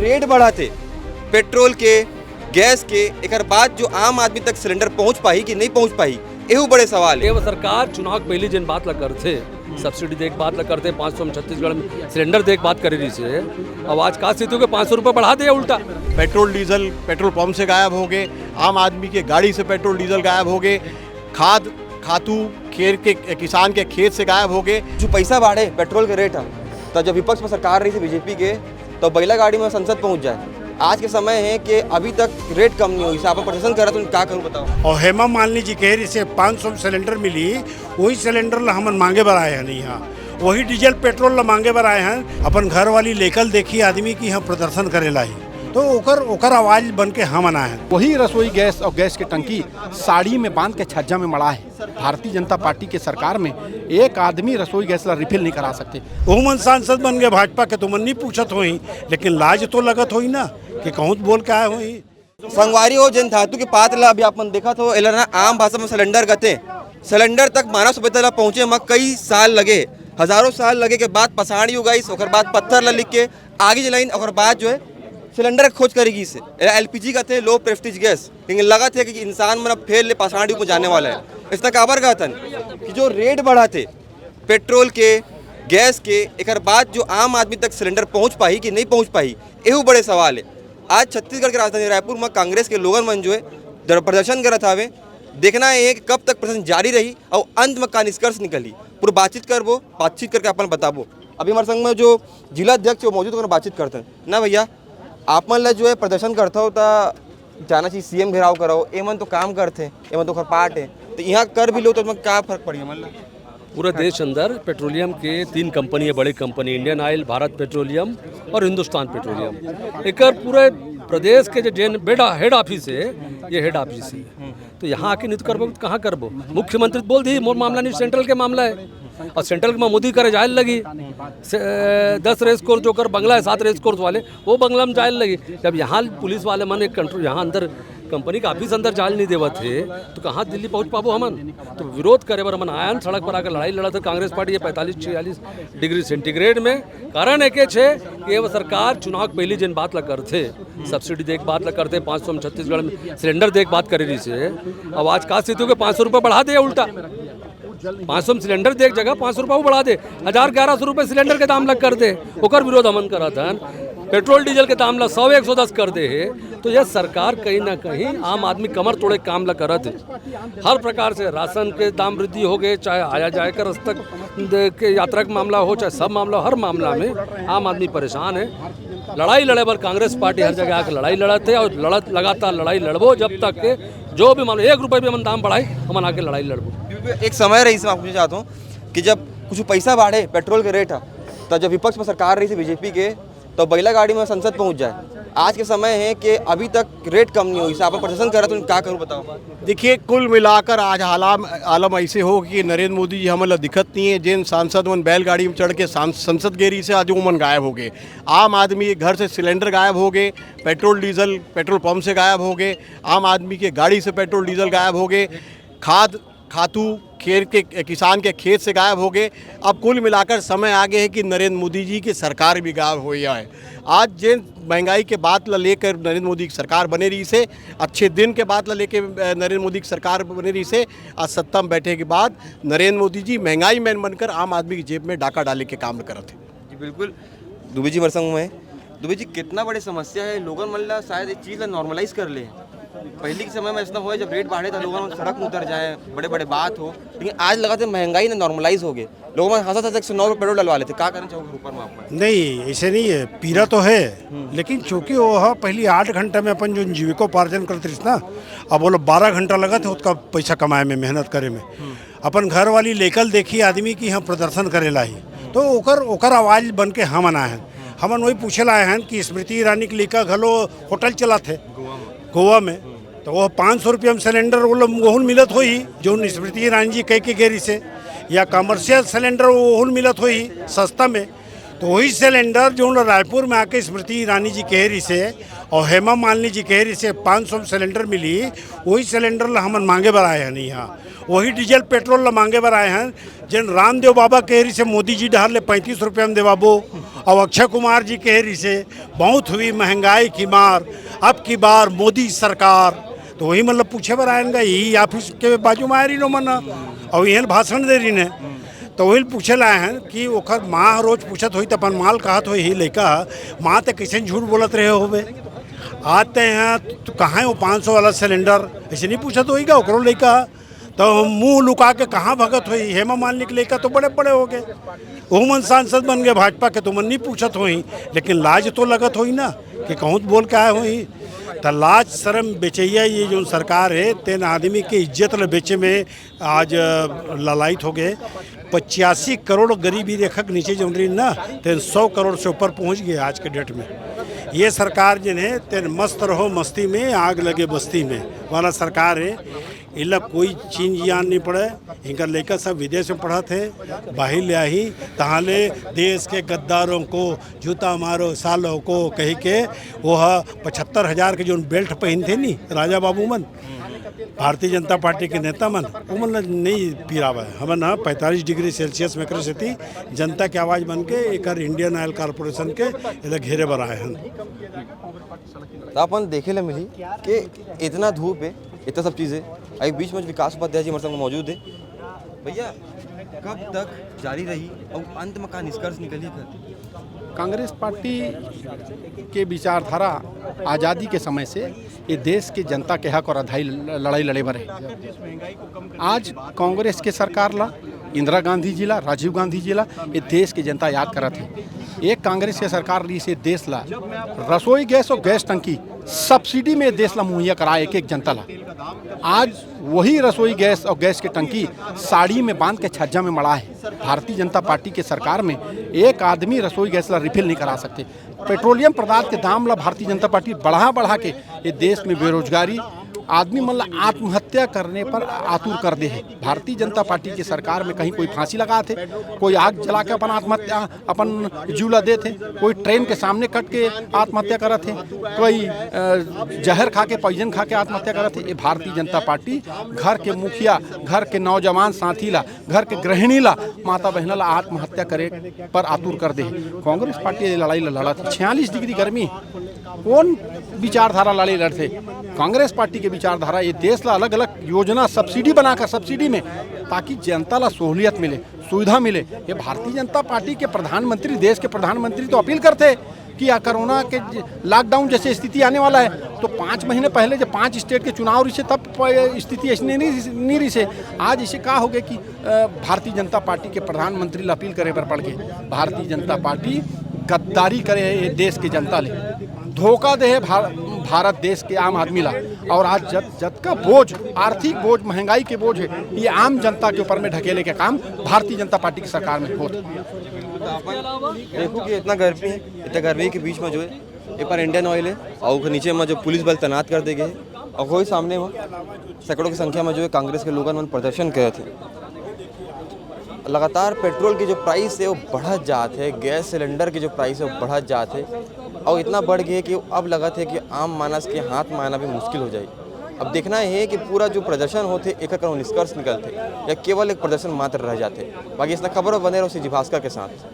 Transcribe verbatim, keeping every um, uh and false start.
Rate बढ़ाथे petrol के, gas के, एकर बाद जो आम आदमी तक सिलेंडर पहुंच पाही कि नहीं पहुंच पाही, एहू बड़े सवाल है। ये सरकार चुनाव के पहली जेन बात ला करथे, सब्सिडी दे के बात ला करथे, पाँच सौ में छत्तीसगढ़ में सिलेंडर दे के बात करे रहिसे, अब आज का स्थिति हो गई, पाँच सौ रुपये बढ़ा दे उल्टा। पेट्रोल डीजल पेट्रोल पंप से गायब हो गए, आम आदमी के गाड़ी से पेट्रोल डीजल गायब हो गए, खाद खातू खेत के, किसान के खेत से गायब हो गए। जो पैसा बाढ़े पेट्रोल के रेट ह, तो जब विपक्ष में सरकार रहिसे बीजेपी के, तो बैला गाड़ी में संसद पहुंच जाए। आज के समय है कि अभी तक रेट कम नहीं होइसे, आप प्रशासन करत हो, का करूं बताओ। और हेमा मालिनी जी कहे रहिसे पाँच सौ में सिलेंडर मिली, वही सिलेंडर ला हमन मांगे बर आए हन यहाँ, वही डीजल पेट्रोल ला मांगे बर आए हन। अपन घर वाली लेकल देखी आदमी कि यहाँ प्रदर्शन करे ला ही, तो ओकर ओकर आवाज बन के हमन आए हन। वही रसोई गैस और गैस के टंकी साड़ी में बांध के छज्जा में मड़ा है। भारतीय जनता पार्टी के सरकार में एक आदमी रसोई गैस ला रिफिल नहीं करा सकते। ओहू मन सांसद बन गए भाजपा के, तो मन नहीं पूछत होही, लेकिन लाज तो लगत होही ना कि कहूँ बोल के आए होही। संगवारी हो, जेन धातु के पात ला अभी आप मन देखत हो, एला ना आम भाषा में सिलेंडर कथे। सिलेंडर तक मानव सभ्यता ला पहुंचे म कई साल लगे, हजारों साल लगे के बाद पसाण युग आइस, ओकर बाद पत्थर ला लिख के आगी जलाइन, ओकर बाद जो है सिलेंडर के खोज करे गिस। एला एलपीजी कथे, लो प्रेस्टीज गैस। लेकिन लगत है कि इंसान मन अब फेर ले पाषाण युग में जाने वाला है। इसका काबर कहत हन कि जो रेट बढ़त हे पेट्रोल के, गैस के, एकर बाद जो आम आदमी तक सिलेंडर पहुंच पाही कि नहीं पहुंच पाही, एहू बड़े सवाल है। आज छत्तीसगढ़ के राजधानी रायपुर में कांग्रेस के लोगन मन जो है दर-, प्रदर्शन करत हावे। देखना ये है कि कब तक प्रदर्शन जारी रही और अंत में का निष्कर्ष निकली। पूरा बातचीत करबो, बातचीत करके अपन बताबो। अभी हमारे संग में जो जिला अध्यक्ष है, वो मौजूद होकर बातचीत करते हैं ना भैया। आप मन ला जो है प्रदर्शन करता हो, त जाना चाहिए सीएम घेराव कराओ, एमन तो काम करथे, एमन तो ओकर पार्ट है, तो यहाँ कर भी लो तो एमन का फर्क पड़ी हमन ला? पूरा देश अंदर पेट्रोलियम के तीन कंपनी है, बड़ी company, Indian oil, Bharat petroleum और हिंदुस्तान पेट्रोलियम। एकर पूरे प्रदेश के जो जेन बेडा हेड ऑफिस है, ये हेड ऑफिस है। तो यहाँ आके नहीं तो करबो तो कहाँ करबो? मुख्यमंत्री तो बोल दी मोर मामला नहीं, सेंट्रल के मामला है। और सेंट्रल में मोदी करे जाए लगी से, दस रेस कोर्स जो कर बंगला है, सात रेस कोर्स वाले, वो बंगला में जाए लगी। जब यहाँ पुलिस वाले मन एक कंट्रोल, यहाँ अंदर कंपनी का ऑफिस अंदर जाल नहीं देवत है, तो कहाँ दिल्ली पहुँच पाबो हमन? तो विरोध करे बर हमन आयन, सड़क पर आकर लड़ाई लड़त है कांग्रेस पार्टी ये पैंतालीस छियालीस डिग्री सेंटीग्रेड में। कारण एक छे कि ये सरकार चुनाव के पहली जेन बात ला करथे, सब्सिडी दे के बात ला करथे, पाँच सौ में छत्तीसगढ़ में सिलेंडर दे के बात करे रहिसे, अब आज का स्थिति हो गई, पाँच सौ रुपये बढ़ा दे उल्टा। पाँच सौ में सिलेंडर दे एक जगह पाँच सौ रुपया वो बढ़ा दे, हजार ग्यारह सौ रुपये सिलेंडर के दाम लग कर दे, ओकर विरोध हमन करत हन। पेट्रोल डीजल के दाम ला सौ एक सौ दस कर दे है, तो यह सरकार कहीं ना कहीं आम आदमी कमर तोड़े काम ला करत है। हर प्रकार से राशन के दाम वृद्धि हो गए, चाहे आया जाए का रास्ता के यात्रा का मामला हो, चाहे सब मामला, हर मामला में आम आदमी परेशान है। लड़ाई लड़े बर कांग्रेस पार्टी हर जगह आके लड़ाई लड़त है और लड़त, लगातार लड़ाई लड़बो जब तक के जो भी मामला, एक रुपये भी हमन दाम बढ़ाई, हमन आके लड़ाई लड़बो। एक समय रहिस, मैं पूछना चाहता हूँ कि जब कुछ पैसा बाढ़े पेट्रोल के रेट ह, तो जब विपक्ष में सरकार रहिसे बीजेपी के, तो बैला गाड़ी में संसद पहुंच जाए। आज के समय है कि अभी तक रेट कम नहीं होइसे, आप प्रदर्शन करत हो, का करूँ बताओ? देखिए, कुल मिलाकर आज हालाम आलम ऐसे हो कि नरेंद्र मोदी जी हमन ला दिखत नहीं है। जेन सांसद मन बैलगाड़ी में चढ़ के सांस-, संसद गे रहिसे, आज वो मन गायब हो गए। आम आदमी के घर से सिलेंडर गायब हो गए, पेट्रोल डीजल पेट्रोल पंप से गायब हो गए, आम आदमी के गाड़ी से पेट्रोल डीजल गायब हो गए, खाद खातू खेत के, किसान के खेत से गायब हो गए। अब कुल मिलाकर समय आ गए है कि नरेंद्र मोदी जी की सरकार भी गायब हो जाए। आज जेन महंगाई के बात ला लेकर नरेंद्र मोदी की सरकार बने रहिसे, अच्छे दिन के बात ला लेके, अ, नरेंद्र मोदी की सरकार बने रहिसे, आज सत्ता में बैठे के बाद नरेंद्र मोदी जी महंगाई मैन बनकर आम आदमी की जेब में डाका डाले के काम करत है। जी, बिल्कुल। दुबे जी, हमारे संग में। दुबे जी, कितना बड़े समस्या है, लोगन मन ला शायद ये चीज ला नॉर्मलाइज कर ले। पहले के समय में ऐसा होय, जब रेट बढ़े, तो लोगन मन सड़क में उतर जाए, बड़े-बड़े बात हो, लेकिन आज लगत है महंगाई ना नॉर्मलाइज हो गए। लोगन मन हंसत हंसत एक सौ नौ रुपये पेट्रोल डलवा लेते। का करना चाहोगे ऊपर में आप? नहीं, ऐसे नहीं है, पीरा तो है, लेकिन चूंकि वो ह पहली आठ घंटा में अपन जो जीविकोपार्जन करत रहिस ना, अब वो लोग बारह घंटा लगत है उसका पैसा कमाए में, मेहनत करे में। अपन घर वाली लेकल देखी आदमी कि हम प्रदर्शन करे ला ही, तो ओकर ओकर आवाज बन के हमन आए हैं। हमन वही पूछे ला आए हैं कि स्मृति ईरानी के लइका घलो होटल चलात है गोवा में, तो वो पाँच सौ रुपया में सिलेंडर वो लोग ओहुन मिलत होही, जो स्मृति ईरानी जी कह के गे रहिसे, या कमर्शियल सिलेंडर ओहुन मिलत होही सस्ता में। तो वही सिलेंडर जो रायपुर में आके स्मृति ईरानी जी कहे रहिसे और हेमा मालिनी जी कहे रहिसे, पाँच सौ सिलेंडर मिली, वही सिलेंडर ला हमन मांगे बर आए हन यहाँ। वही डीजल पेट्रोल ला मांगे बर आए हन, जेन रामदेव बाबा कहे रहिसे मोदी जी डहर ले पैंतीस रुपया में देवाबो, और अक्षय कुमार जी कहे रहिसे बहुत हुई महंगाई की मार, अब की बार मोदी सरकार। तो वही मतलब पूछे बर आए हन गा, यही ऑफिस के बाजू में आए रहिन ओमन, और इहन भाषण दे रहिन हे। तो वही पूछे ला आए हन कि ओखर माँ रोज पूछत होही त अपन माँ ल कहत होही, "हे लइका, माँ ते कइसन झूठ बोलत रहे होबे? आज ते यहाँ तू कहाँ हे वो पाँच सौ वाला सिलेंडर?" ऐसे नहीं पूछत होही गा ओकरो लइका। तो हम मुंह लुका के कहाँ भगत होही? हेमा मालिनी के लइका तो बड़े बड़े हो गए, ओमन सांसद बन गए भाजपा के, तो मन नहीं पूछत होही, लेकिन लाज तो लगत होही ना कि कहूँ बोल के आए होही। त लाज शर्म बेचैया ये जो सरकार है, तेन आदमी के इज्जत ल बेचे में आज, अ, ललायत हो गए। पचासी करोड़ गरीबी रेखा के नीचे जौन रही ना, तेन सौ करोड़ से ऊपर पहुंच गए आज के डेट में। ये सरकार जिन है, तेन मस्त रहो मस्ती में, आग लगे बस्ती में वाला सरकार है। इला कोई चीन जियान नहीं पड़े। इनका लइका सब विदेश में पढ़त हे, बाहिर ले आही, तहाँ ले देश के गद्दारों को जूता मारो सालों को कही के वो पचहत्तर हजार के जो बेल्ट पहनते नहीं राजा बाबू मन, भारतीय जनता पार्टी के नेता मन, वो मन नहीं पिरावे। हमन ह पैंतालीस डिग्री सेल्सियस में करे सेती जनता के आवाज बन के एकर इंडियन ऑयल कॉरपोरेशन के एला घेरे बर आए हन। त अपन देखे ला मिली कि इतना धूप है, इतना सब चीज़ है। एक बीच में विकास उपाध्याय जी हमारे संग मौजूद है। भैया, कब तक जारी रही और अंत में का निष्कर्ष निकली? कांग्रेस पार्टी के विचारधारा आज़ादी के समय से ये देश के जनता के हक और आधाई लड़ाई लड़े बर हे। आज कांग्रेस के सरकार ला, इंदिरा गांधी जी ला, राजीव गांधी जी ला ये देश के जनता याद करत हे। एक कांग्रेस के सरकार ली से देश ला रसोई गैस और गैस टंकी सब्सिडी में देश ला मुहैया कराए एक एक जनता ला। आज वही रसोई गैस और गैस के टंकी साड़ी में बांध के छज्जा में मड़ा है। भारतीय जनता पार्टी के सरकार में एक आदमी रसोई गैस ला रिफिल नहीं करा सकते। पेट्रोलियम पदार्थ के दाम ला भारतीय जनता पार्टी बढ़ा बढ़ा के ये देश में बेरोजगारी, आदमी मन ला आत्महत्या करने पर आतुर कर दे है। भारतीय जनता पार्टी के सरकार में कहीं कोई फांसी लगात हे, कोई आग जला के अपन आत्महत्या, अपन जीव ला देत हे, कोई ट्रेन के सामने कट के आत्महत्या करत हे, कोई, अ, जहर खा के, पॉइजन खा के आत्महत्या करत हे। ये भारतीय जनता पार्टी घर के मुखिया, घर के नौजवान साथी ला, घर के गृहिणी ला, माता बहना ला आत्महत्या करे पर आतुर कर दे। कांग्रेस पार्टी ये लड़ाई ला लड़त हे। छियालीस डिग्री गर्मी, कौन विचारधारा लड़ाई लड़थे? कांग्रेस पार्टी के विचारधारा ये देश ला अलग-अलग योजना, सब्सिडी बनाकर, सब्सिडी में, ताकि जनता ला सहूलियत मिले, सुविधा मिले। ये भारतीय जनता पार्टी के प्रधानमंत्री, देश के प्रधानमंत्री तो अपील करथे कि या कोरोना के ज-, लॉकडाउन जैसे स्थिति आने वाला है, तो पाँच महीने पहले जब पाँच स्टेट के चुनाव रहिसे, तब प-, स्थिति ऐसी नहीं, नहीं, नहीं रहिसे। आज इसे का हो गया कि अ, भारतीय जनता पार्टी के प्रधानमंत्री ला अपील करे बर पड़ गे। भारतीय जनता पार्टी गद्दारी करे हे ये देश के जनता ले, धोखा दे हे भार-, भारत देश के आम आदमी ला। और आज जत-, जतका बोझ, आर्थिक बोझ, महंगाई के बोझ हे, ये आम जनता के ऊपर में ढकेले के काम भारतीय जनता पार्टी की सरकार में होत हे। देखो कि इतना गर्मी, इतना गर्मी के बीच में जो है एक बार इंडियन ऑयल है और ओकर नीचे में जो पुलिस बल तैनात कर दे गए हे और वही सामने में सैकड़ों की संख्या में जो है कांग्रेस के लोगन मन प्रदर्शन करत हे। लगातार पेट्रोल की जो प्राइस है वो बढ़त जात है, गैस सिलेंडर की जो प्राइस है वो बढ़त जात है और इतना बढ़ गया कि अब लगत है कि आम मानस के हाथ में आना भी मुश्किल हो जाए। अब देखना है कि पूरा जो प्रदर्शन होते एकर कोनो निष्कर्ष निकलते या केवल एक प्रदर्शन मात्र रह जाते। बाकी इतना खबर बने रहो सी जी भास्कर के साथ।